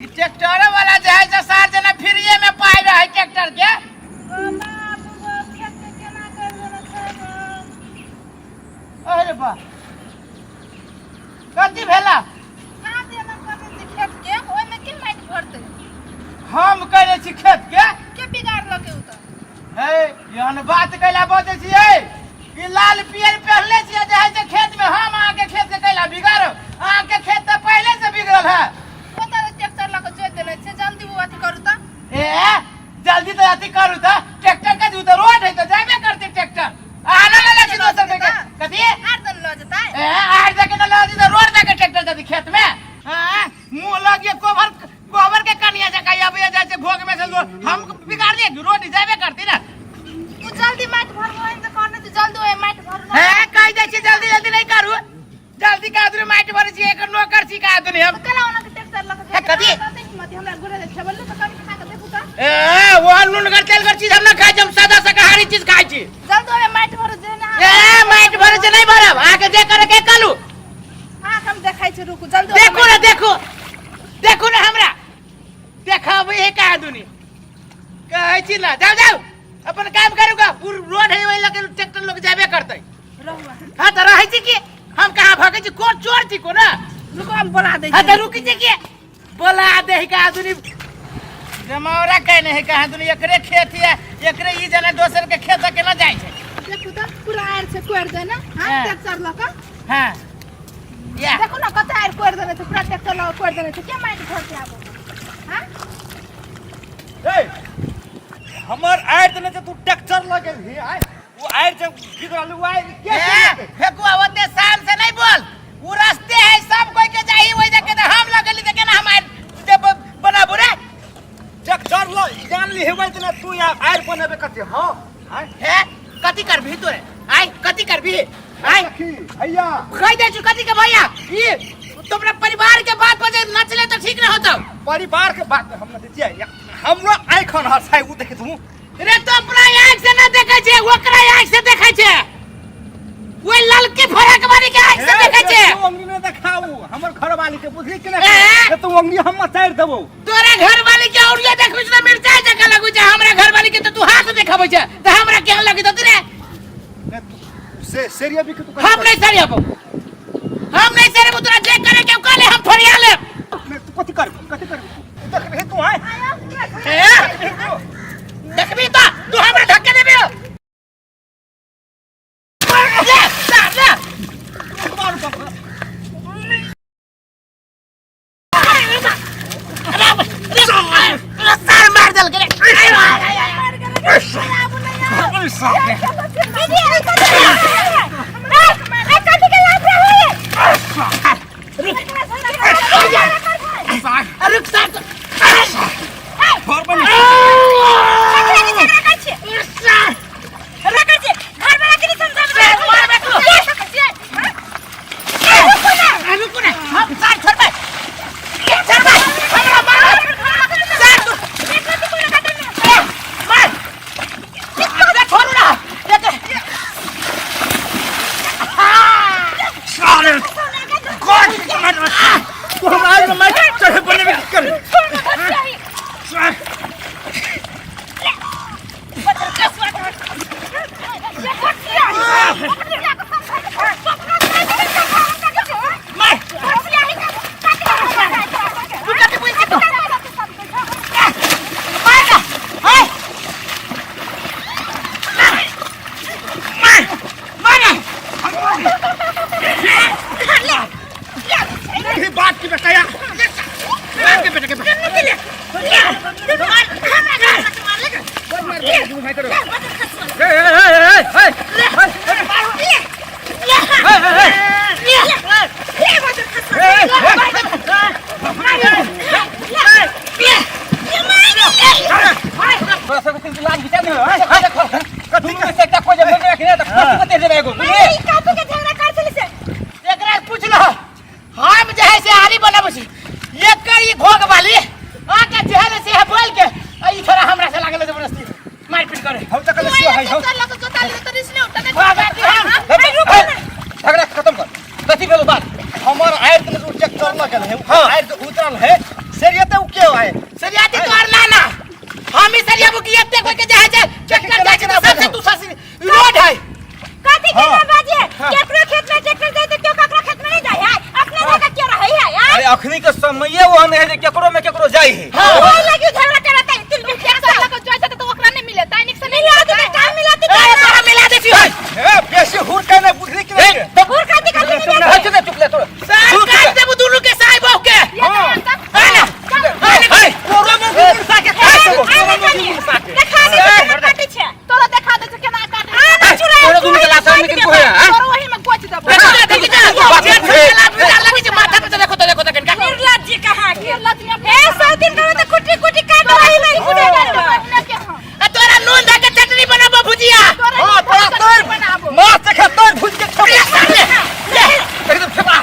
Tractor वाला जे है से सार जना फ्रीए में पाइ रहे ट्रैक्टर के। अरे बा, कथी भेला? हम करे छी खेत के? के बिगाड़लकै उ तऽ? हे, एहन बात कैला बजै छियै? ई लाल पियर पहनले छियै जे है से खेत में। हम अहाँके खेत के कैला बिगाड़ब? अहाँके खेत तऽ पहिले से बिगड़ल है। ओ तऽ ट्रैक्टर लऽ कऽ जोति देने छै, जल्दी ओ अथी करू तऽ। ए, जल्दी तऽ अथी करू तऽ ट्रैक्टर के दू तऽ रोड है तऽ जाबे करते ट्रैक्टर। अहाँ ना लेले छी दोसर के कथी? आर दन लऽ जेतै। ए, आर जाके ना लऽ जेतै, रोड जाके ट्रैक्टर जदी खेत में। हां, मुंह लगिए कोबर गोबर के कनिया जका आबे जाय छै घोग में से। हम बिगाड़ लिए? रोड जाबे करती ना। तू जल्दी माटि भरबो हन तऽ कहने तऽ जल्दी ओए माटि भरनो। हे, कहि दै छी जल्दी जल्दी नहीं करू। जल्दी का आदमी माटि भरै छी? एकर नौकर छी का आदमी हम? केना ओना के ट्रैक्टर लऽ हे, कथी? कते हिम्मत हमरा गुरे दे खेबल तऽ कनि खा के देखू तऽ। ए, वो नूनगर तेलगर चीज हम ना खाइ छी, हम सादा शाकाहारी चीज खाइ छी। जल्दी ओए माटि भरू जे ना। ए, माटि भरै छै नहीं भरब। अहाँके जे करे के कलू। अहाँ हम देखै छी, रुकू, जल्दी। देखू ने, देखू, देखू ने, हमरा देखाबै है का दुनी कहै छी ना। जाओ जाओ, अपन काम करूगा। पूर रोड है, ओहि लगे ट्रैक्टर लोग जाबे करतै। रहू। हाँ तऽ रहै छी कि हम कहाँ भगै छी? कोन चोर छी कोना? रुकू, हम बोला दै। हाँ तऽ रुकी छी कि बोला दे का दुनी जमावरा कहने है कहाँ दुनी। एकरे खेत है, एकरे ई जना दोसर के खेत केना जाइ छै? देखू तऽ पूरा आरि छै कोरि देने। हाँ। हाँ। ट्रैक्टर लऽ कऽ। हाँ या। देखू ने कते आरि कोरि देने छै, पूरा ट्रैक्टर लऽ कऽ कोरि देने छै। के माटि भरतै आब? हाँ। ए, हमर आरि देने छै, तू ट्रैक्टर लऽ गेलही। आय ओ आरि जे बिगड़ल, ओ आरि के ए, चलेतै? फेकुआ, ओते शान से नहीं बोल। उ रास्ते है सब कोई के जाही ओइ जगह के। हम लगली त केना हम आइ जे बनाबू रे? ट्रैक्टर लऽ जान ली हेबै तऽ ने तू या आरि बनेबै कथी? हँ आय। हे, कथी करबही तोरे? आय, कथी करबही? आय। सखी भैया। कह दे छु कथी के भैया? ई तोरा परिवार के बात पर जे नचले तो ठीक न होतो। परिवार के बात हम न दितियै, हमरो आँखि अनहर छै, उ देखै तू। रे, तो अपना आँख से ना देखै छै, ओकरा आँख से देखै छै, ओइ ललकी फरक वाली के आँख से देखै छै। तू अंगनी में देखाऊ हमर घर वाली के, बुझली कि ए? नहीं? तू अंगनी हम मचारि देबौ। तोरा घर वाली के औरिया देखबै छै तऽ मिरचाई जकाँ लगै छै। हमरा घर वाली के तऽ तू हाथ देखाबै छै तऽ हमरा केहन लगैत होतै रे? ने तू से सेरिया भी के तू हम नहीं सरियाबो, हम नहीं सरियाबो। तोरा जे करे के कले, हम फरिया लेब। ने तू कथी कर, कथी कर देखबही तू? आय। ए, देखबी तऽ तू हमरा धक्का देबी? ले ले ले। सार मार देलकै रे। रुक सार। घर बनी। सार रुकू ने, हम सार छोड़बै, छोड़बै, हमरा मार सार तू मार। अरे छोड़ू ना। सारे कौन तू हम आज मैं चढ़े बने में कर। मार तू, कथी बुझै तू? मार ना। हाय, मार, मार ना। ये बात की बेटा या बाप के बेटा के ए ए ए ए तोरा सबके तीन लाख घिचा दे। कथी से एकटा कोइ जे मरि जाय तऽ कथी बते देबै एगो, बुझलियै? एकरा पूछ लो, हम जे है से आरी बनाबै छी। एकर ई घोघ वाली आके जे है से है बोल के आ ई छोरा हमरा से लागल जबरदस्ती मारपीट करे। हम तऽ कहले है हम। झगड़ा खत्म कर, कथी भेलो बात? हमर आयर तने चेक कर लगल है। हाँ। आयर उतरल है सेरियते उ। हो आए सरियाती तोहर नाना हम ही सरियाबू की एते कोई के जाए छै ट्रैक्टर जाए छै तऽ सबसे तू ससी रोड है कथी के ना बाजे केकरो खेत में ट्रैक्टर जाय त केओ ककरो खेत में नहीं जाय है अपने जगह के रहै है यार अरे अखनी के समय ओहन है जे केकरो में केकरो जाई है हाँ। ओइ लगी झगड़ा करत है तिल बिल ट्रैक्टर लग जाय त ओकरा नहीं मिले ताई निक से नहीं मिला त का मिला त ए तोरा मिला दे छी ए बेसी हुर के नहीं बुझली कि नहीं और कथी कथी मिला ए, चुप ले, चुप ले थोड़ा सर काट देबू दुनू के साहब बहू के ये तो है ना ए कोरो में मुर्सा के खा सको कोरो में मुर्सा के देखा दे केना काटे छै तोरा देखा दे छै केना काटे आ चुरा तोरा दुनू के लाशा में किनको है, हाँ? तोरा वही में गोच देबो देखी जा देखी जा बाप रे। लगी छै माथा पे देखो तो देखो तो कनका निर्लज्ज कहाँ के ए सौ दिन का तो कुटी कुटी काट रही नहीं कुटी आ तोरा नून दे के चटनी बनाबो भुजिया हां तोरा तोर माछ देखा तोर भुज के खा ले साले ले एकदम छपा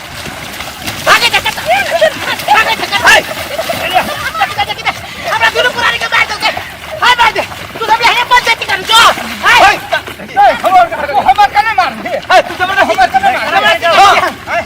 भागे जा भागे जा हाय हमरा दुनू पुरानी के मार देलकै हाय मार दे तू सब यहाँ पंचायती कर जो हाय हाय ए हमर हमर कने मार दे हाय तू जबरदस्त हमर कने मार हां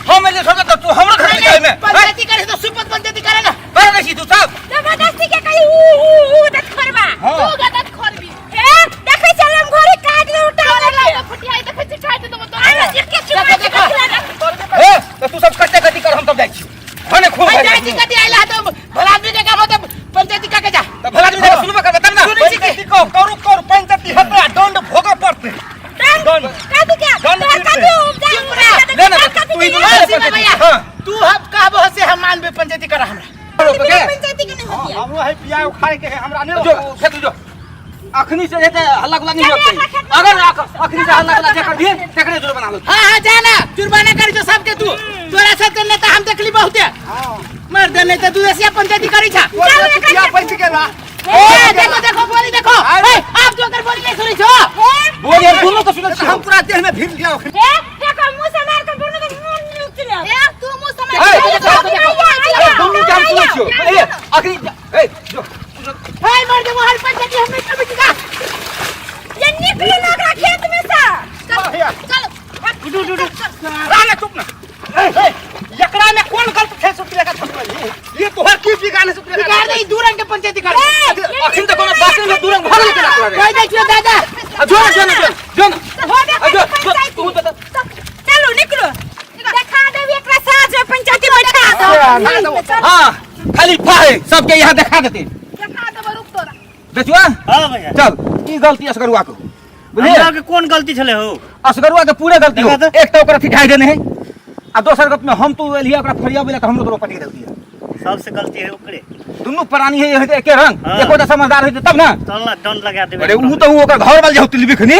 हम ले छोड़ तू हमरो घर में जाय में पंचायती करे तो सुपत पंचायती करे ना कर नहीं तू सब जबरदस्ती के कही ऊ ऊ ऊ दत खरबा तू गदत खरबी ए देखै चल हम घरे काट दे उठा ले फुटियाई देखै छी काट देबो तोरा अरे देख के चुप देखो ए तो तू सब कते कति कर हम तब जाइ छी हने खूब पंचायती कति आइला तो भला आदमी के काम होते पंचायती का के जा त भला आदमी के सुनबे करबे तब ना पंचायती को करू करू पंचायती हतरा दंड भोग पड़ते दंड कथी के दंड तोहर कथी उपजा ले ना तू ही हाँ, सीमा भैया हां तू हम कहबो से हम मानबे पंचायती कर हमरा के पंचायती के नहीं होती हमरो है पिया उखाड़ के है हमरा नहीं जो खेत जो अखनी से जेते हल्ला गुल्ला नहीं होते अगर अखनी से हल्ला गुल्ला जे कर दिए तकरे जोर बना लो हाँ हाँ जाना जुर्माना कर जो सबके तू तोरा सबके नेता हम देखली बहुते मर दे नहीं तो तू देसिया पंचायती करी छा पिया पैसे के ला ए देखो देखो बोली देखो ए आप जो कर बोली नहीं सुनी छो बोल यार दोनों तो सुनत हम पूरा देह में भीग गया ए देखो मुंह से मार के दोनों के मुंह निकल ए तू मुंह से मार ए, देखो, देखो, अरे दोनों के हम सुनत छियो ए अखनी ए जो हाय मर दे वो हर पंचायती हम नहीं कभी का ये निकले ना ओकरा खेत में से चल चल राना चुप ना एकरा में कौन गलत छै सुप्रिया का छपल ये तोहर की बिगाड़ सुप्रिया बिगाड़ दे दू रंग के पंचायती कर अखनी तो कोनो बात नहीं दूरंग भाग लेके ना तोरा रे कह दे छियो दादा आ जो ना जो ना जो ना होबे आ जो जो तू बता चलो निकलो देखा देबी एकरा साँझ में पंचायती बैठा दो हां खाली फाहे सबके यहाँ देखा देते देखा देबो रुक तोरा बेचुआ हाँ भैया चल ई गलती असगरुआ को बुझलिए हमरा के कोन गलती छले हो असगरुआ के पूरे गलती हो देखा तो। एक तो ओकरा ठिठाई देने है आ दोसर गप में हम तू एलिया ओकरा फरिया बोला त हमरो तोरो पटक देलती है सबसे गलती है ओकरे दुनू प्राणी है एके रंग हाँ। एको टा समझदार होते तब ना तोला दंड लगा देबे अरे ऊ तो ऊ ओकर घर वाल जे होती लिखनी